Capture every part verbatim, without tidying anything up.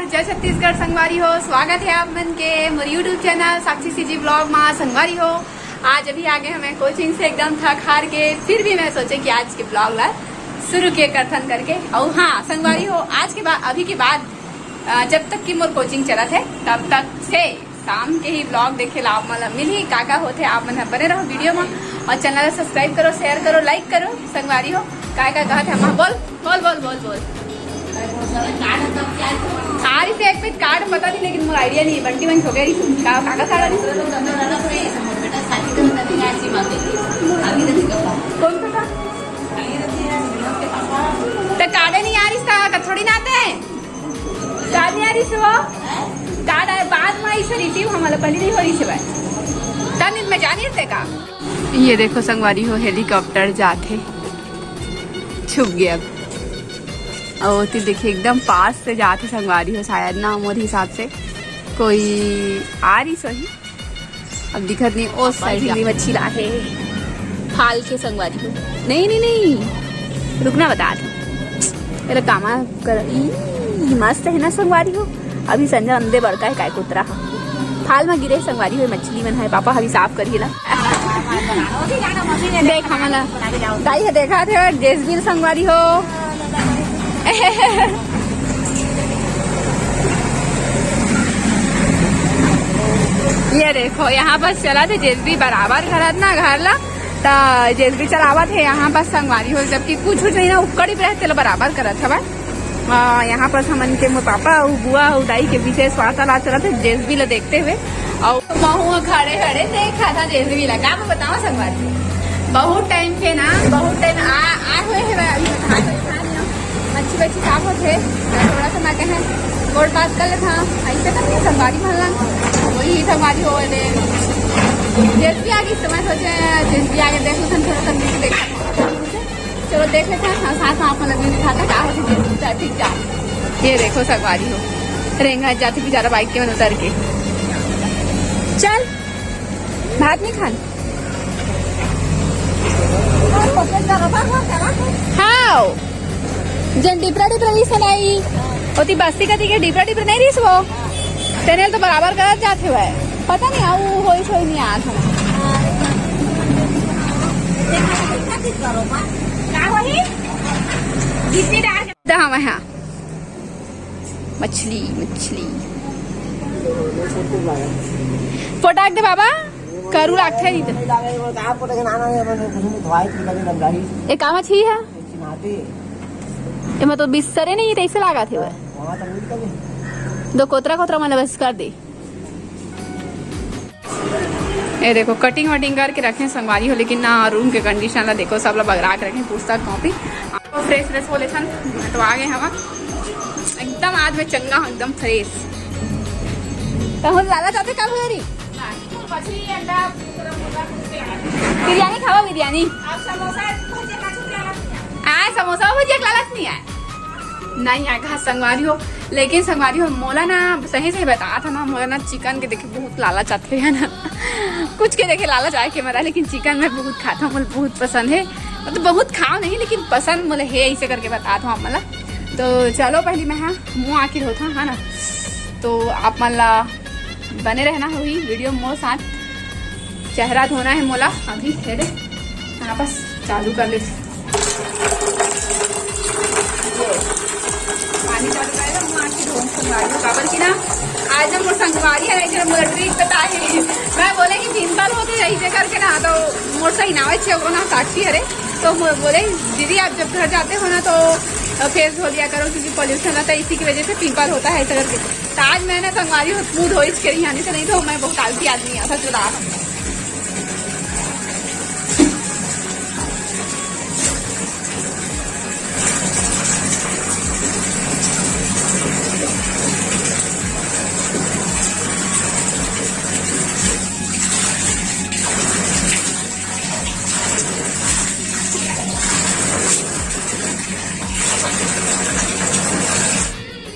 जय छत्तीसगढ़ संगवारी हो, स्वागत है आप मन के मोर YouTube चैनल साक्षी सीजी ब्लॉग मा। संगवारी हो, आज अभी आ गए हमें कोचिंग से एकदम थक हार के, फिर भी मैं सोचे कि आज के ब्लॉग ला शुरू के करथन करके। और हाँ संगवारी हो, आज के बाद, अभी के बाद अ, जब तक कि मोर कोचिंग चलत है तब तक से शाम के ही ब्लॉग देखे ला आप मन ला मिलही। का का होथे आप मन ह बने रहो वीडियो में और चैनल ला सब्सक्राइब करो, शेयर करो, लाइक करो संगवारी हो। काय का कहत है माँ, बोल बोल बोल बोल बोल। आ रही से एक पे कार्ड पता नहीं, लेकिन मोर आइडिया नहीं है। बंटी मन हो गया रही का, का का कार्ड आ रही? कौन सा था? तो कार्ड नहीं आ रही था, का थोड़ी ना आते हैं। कार्ड नहीं आ रही से वो, कार्ड आए बाद में इसे रिसीव हमारा पहले नहीं हो रही से भाई। तब नहीं मैं जानी थे का। ये देखो संगवारी हो, हेलीकॉप्टर जाथे, छुप गया अब। और ओती देखिए एकदम पास से जाथे संगवारी हो, शायद ना मोर हिसाब से कोई आ रही सही। अब दिखत नहीं, ओ साइड में मच्छी ला है, फाल के संगवारी हो। नहीं नहीं नहीं, रुकना बता दो। अरे कामा कर, ई, मस्त है ना संगवारी हो। अभी संजय अंदे बड़का है काय कुतरा हा। फाल में गिरे संगवारी हो, मछली मन है, पापा अभी साफ करिए ला। देख हमला दाई है, देखा थे जेसबी ल संगवारी हो। ये देखो यहाँ बस चला थे जेसबी बराबर करत ना घर ला, त जेसबी चलावत है यहाँ बस संगवारी हो, जबकि कुछ कुछ नहीं ना उक्कड़ी पे रहते ला बराबर करत हवा। हाँ, यहाँ पर हमन के मोर पापा अउ बुआ अउ दाई के विशेष वार्तालाप चलत हे जेसबी ला देखते हुए। अउ महू ह खड़े खड़े देखा था जेसबी ला। का मैं बताओ संगवारी, बहुत टाइम के ना, बहुत टाइम आ, आए हुए है अभी हाथ में खान ना। अच्छी बच्ची साफ होत है, थोड़ा सा ना कहे गोड़ बात कर लेता, ऐसे करके संगवारी भरना वही संगवारी हो गए। जेसबी आगे समय सोचे, जेसबी आगे देख लेते थोड़ा सा नीचे देखा। चलो देख लेते हैं, हाँ, साथ में आप लोग भी दिखाते हैं, क्या होती है, ठीक जा। ये देखो संगवारी हो, रेंगा जाती बेचारा बाइक के मन उतर के। चल, भात नहीं खान। हाँ, जन डिपरा डिपरा नहीं सुनाई, होती बस्ती का दिखे डिपरा डिपरा नहीं रही वो, तेने तो बराबर करत जाते हुए, पता नहीं आऊ होई सोई नहीं आत हमें। का होही? गिट्टी डाल के। हाँ, वहाँ। मछली, मछली। फोटाक दे बाबा, करू लागथे नहीं तो। ए, का मछली है? एमा तो बिस्सरे नहीं, तैसे लागत हे वह। दो कोतरा कोतरा मन बस कर दे। ये देखो, कटिंग वटिंग करके रखे संगवारी हो, लेकिन ना, रूम के कंडीशन ला देखो, सब ला बगरा के रखे, पुस्तक कॉपी। फ्रेश फ्रेश हो लेथन, तो आ गए हम एकदम आज मैं चंगा हूँ, एकदम फ्रेश। तहूँ लाला चाहते का भैया री? बिरयानी खावा, बिरयानी। आ, समोसा भुजिया के लालच नहीं है। नहीं आए कहा संगवारी हो, लेकिन संगवारी हो, मोला ना सही सही बता था ना, मोला ना चिकन के देखे बहुत लालच आथे है ना। कुछ के देखे लालच आए के मरा, लेकिन चिकन मैं बहुत खाता हूँ, मोला बहुत पसंद है। मतलब बहुत खाओ नहीं, लेकिन पसंद मोला है, ऐसे करके बता था मोला। तो चलो पहली मैं हाँ मुँह आखिर होता है ना, तो आप मन ला बने रहना होही वीडियो मोर साथ। चेहरा धोना है मोला अभी, हे दे। हाँ, बस चालू कर ले। पानी चालू करेगा, मुँह आँख के धोन संगवारी हो, काबर की ना आज ना मोर संगवारी है ना, इधर मोर ट्रिक बता है। मैं बोले कि पिंपल होते रही थे करके ना, तो मोर सही नावे छे वो ना साक्षी हरे, तो मो-, बोले, "दीदी आप जब घर जाते हो ना तो फेस धो लिया करो, क्योंकि पॉल्यूशन रहता है, इसी की वजह से पिंपल होता है ऐसा करके।" तो आज मैंने संगवारी हो मुँह धोई के रही, नहीं तो मैं बहुत आलसी आदमी है, सच बता रहा हूँ।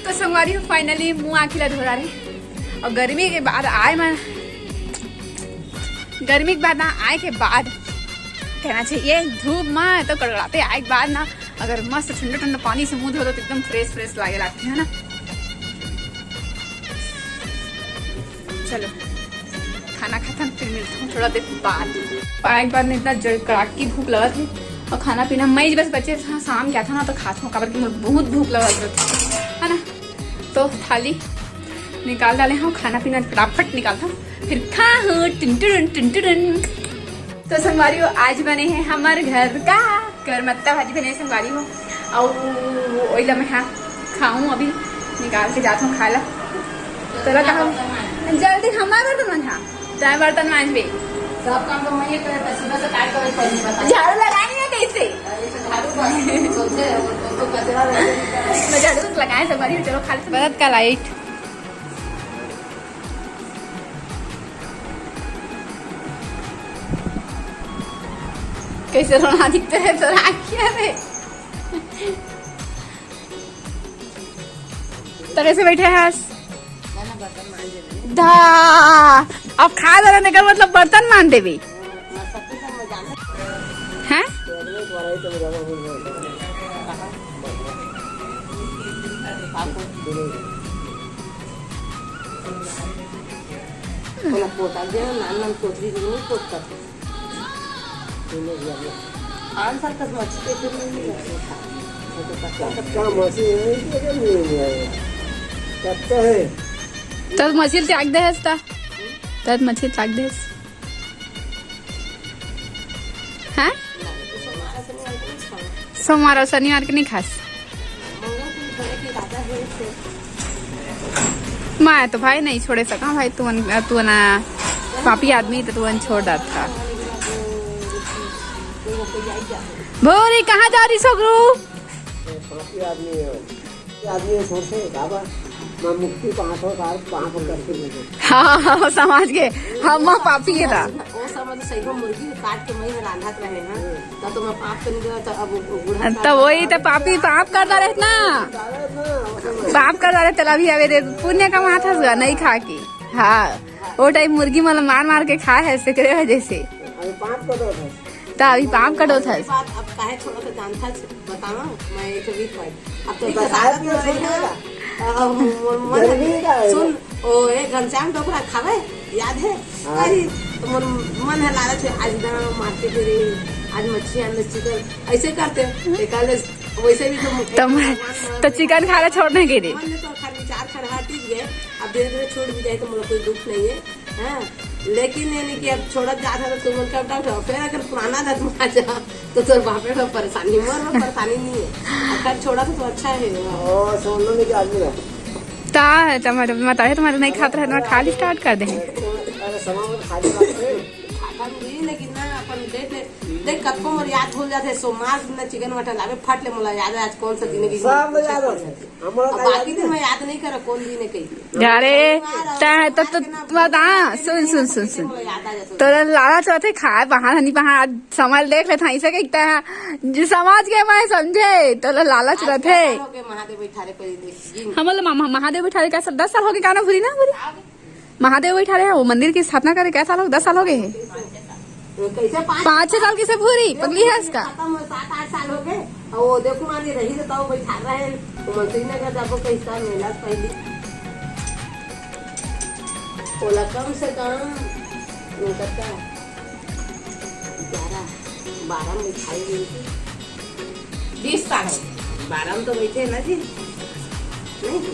तो संगवारी हो, finally मुँह आँखी ला धोरा रहे और गर्मी के बाद आए मैं, गर्मी के बाद ना आए के बाद कहना चाहिए धूप में तो कड़कड़ाते आए के बाद ना अगर मस्त ठंडा ठंडा पानी से मुँह धो लो तो एकदम फ्रेश फ्रेश लागे लगते है ना। चलो, खाना खाथन, फिर मिलता हूँ थोड़ा देर बाद। और एक बार में इतना जोर कड़ाक की भूख लगत हे, और खाना पीना मैं बस बचे था, शाम गया था ना, तो खात हूँ, काबर कि मोर बहुत भूख लगत हे, है ना। तो थाली निकाल डाले हूँ, खाना पीना फटाफट निकालता हूँ, फिर खा हूँ। टुन टुन टुन टुन। तो संगवारी हो, आज बने हे हमर घर का करमत्ता भाजी बने हे संगवारी हो, अउ ओइला मैं हा खाऊं, अभी निकाल के जात हूँ खाए ला। तोला कहा जल्दी हमार बर्तन मंजा, तय बर्तन मांजबे। सब काम तो मैं ही करे, तो सुबह से काय करे, पहले बता। झाड़ू लगानी है कैसे? अरे तो झाड़ू बस, सोचे वो तो कचरा रहे। मैं झाड़ू तो लगाए संगवारी हो, चलो खा ले। बरत का लाइट कैसे रोना दिखते है तोरा आँखिया में। तो कैसे बैठे हस? धा, अब खा दे रहे, मतलब बर्तन मान देवी। हैं? कोना पोता जे नान नान कोतरी के नहीं पोतता। आन साल तक मच्छी के फिर नहीं मिला। कब का मच्छी है, इसमें क्या मिल गया है? कब का है? तब मछली त्याग दे हस्ता। तब मछली त्याग दे हस। हैं? सोमवार और शनिवार के नहीं खास। मैं तो भाई नहीं छोड़े सका भाई, तू अन-, तू ना पापी आदमी तो तू अन छोड़ देता। भोरी कहाँ जा रही सगरू? पापी आदमी है। आदमी छोड़ते बाबा, माँ मुक्ति पाँच सौ साल पाँच सौ करके दे दे। हाँ, हाँ, हाँ, समझ गए। हम माँ पापी है था। वो समझ सही को मुर्गी काट के मैं रांधत रहे हैं। तो तुम्हें पाप तो नहीं देता, अब वो बूढ़ा तो वही तो पापी पाप करता रहत ना। पाप करता रहत, चला भी आवे दे, पुण्य कमात हस गा, नहीं खा के। हाँ, वो टाइम मुर्गी मन मार मार के खाए है, सेकरे वजह से। अभी पाप कर रहा था। त अभी पाप कटोत हस। बात अब काहे छोड़ो तो जानता छ, बतावा, मैं एक भी पाई। अब तो बताया बता तो रही है। अब मोर मन जरूरी का है। सुन, ओ, ए घनश्याम डोकरा खावे, याद है? हाँ। अरे, तो मोर मन है लालच है, आज ना मार्केट में रही, आज मच्छी आन दे, चिकन, ऐसे करते। ते कल वैसे भी तो तो मैं, तो चिकन खाना छोड़ने के लिए। मन में तो खाली चार खड़ा हट ही गए, अब धीरे धीरे छूट भी जाए तो मोर कोई दुख नहीं है। हाँ, लेकिन ये नहीं कि अब छोड़त जात है तो तुमन कब तक रहो? फिर अगर पुराना आदत में आ जा, तो तोर बापे में परेशानी, मोर में परेशानी नहीं है। अगर छोड़ा तो, तो अच्छा है। ओ, समझ लो नहीं कि आदमी ना। ता है, टमाटर, बताए तुम्हारे नहीं खात रहे, तुम्हारे खाली स्टार्ट कर दे। अरे, सामान खाली बात है। खाली नहीं, लेकिन ना, अपन देख ले, देख, कतको मोर याद भूल जाते, सोमवार दिन चिकन मटन लावे, फट ले मोला याद है, आज कौन सा दिन की सब याद है। हमरा अब तो बाकी याद दिन नहीं। मैं याद नहीं करा कौन दिन है कहीं। अरे, तै तो, तो, बता, सुन, सुन, सुन, सुन। तोला लालच होथे खाए, वहाँ हनी वहाँ आज समय देख लेथा, ऐसे कहिता है। जो समाज के मैं समझे, तोला लालच आज रथे। कितना साल हो गए महादेव बैठारे पर देख, गिन। हमर ला महा-, महादेव बैठारे का सब दस साल हो गए, का ना भूरी ना भूरी? महादेव बैठारे है, वो मंदिर की स्थापना करे, कै साल हो, दस साल हो गए हैं। कैसे पाँच पाँच छह साल की से भूरी, पगली है इसका। खत्म हो, सात आठ साल हो गए। और वो देखो, मानी रही तो, तो बैठा रहे, वो मंत्री नगर जाबो, कैसा मेला पहली। ओला कम से कम, नहीं करता, ग्यारह, बारह में खाई गई थी। बीस साल हो गए। बारह में तो बैठे ना जी। नहीं जी।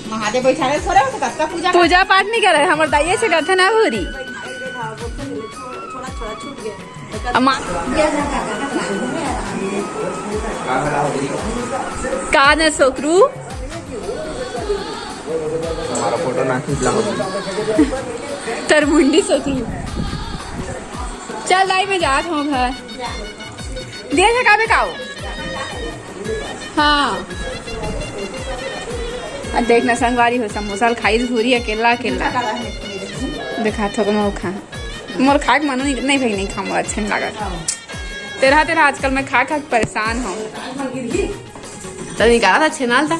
महादेव बैठारे थोड़े हो तो कतका पूजा पूजा पाठ नहीं करे, हमर दाई से करथे ना भूरी। बैठारे बैठा, वो तो थोड़ा, थोड़ा छूट गया। अम्मा। का न सोकरू? हमारा फोटो ना खींच ला। तर मुंडी सोकरू। चल दाई, मैं जात हूँ घर। दे से का बेकाओ? हाँ। अब देखना संगवारी हो, समोसा ल खाई भूरी अकेला अकेला। देखा थोक मऊ खा। मोर खाए के मनो नहीं, नहीं भाई, नहीं खाऊं, अच्छा नहीं लागत। तेरा, तेरा आजकल मैं खा खा के परेशान हूँ। तो निकाला था छेनाल था।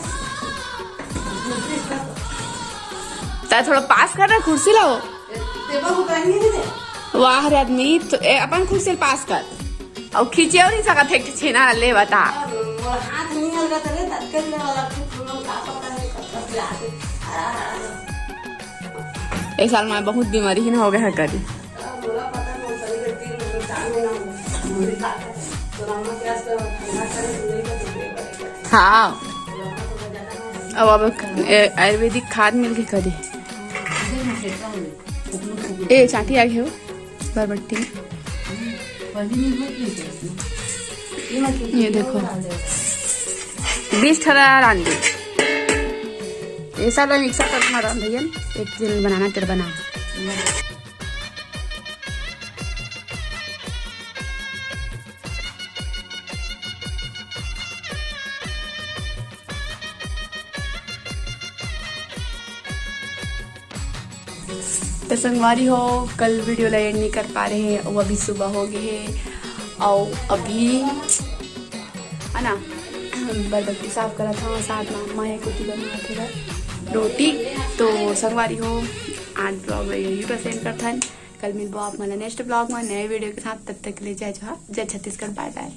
ता थोड़ा पास कर रहा कुर्सी लाओ। टेबल को करनी है दे। वाह रे आदमी, तो ए, अपन खुद से पास कर। और खींचे और नहीं सकत है कि छेना ले बता। अब मोर हाथ नहीं हल रहा था रे, तब कर ले वाला कुछ लोग का पता नहीं कब तक जाते। आ, आ, आ। ए साल मैं बहुत बीमारी ही ना हो गया है करी। हाँ, अब अब ए, आयुर्वेदिक खाद मिल के करी। ए चाटी आ गए हो बरबट्टी। ये देखो, बीस ठरा रांधी। ये सब मिक्सर कर मारा भैया, एक दिन बनाना तेरे बना। तो संगवारी हो, कल वीडियो ला एंड नहीं कर पा रहे हैं, वो अभी सुबह हो गए है। और अभी है ना, बर्तन भी साफ करा था, साथ में अम्मा है कुटी बना थे रोटी। तो संगवारी हो, आज ब्लॉग यही पर सेंड कर था। कल मिलबो आप मन नेक्स्ट ब्लॉग में नए वीडियो के साथ। तब तक के लिए जय जोहार, जय छत्तीसगढ़, बाय बाय।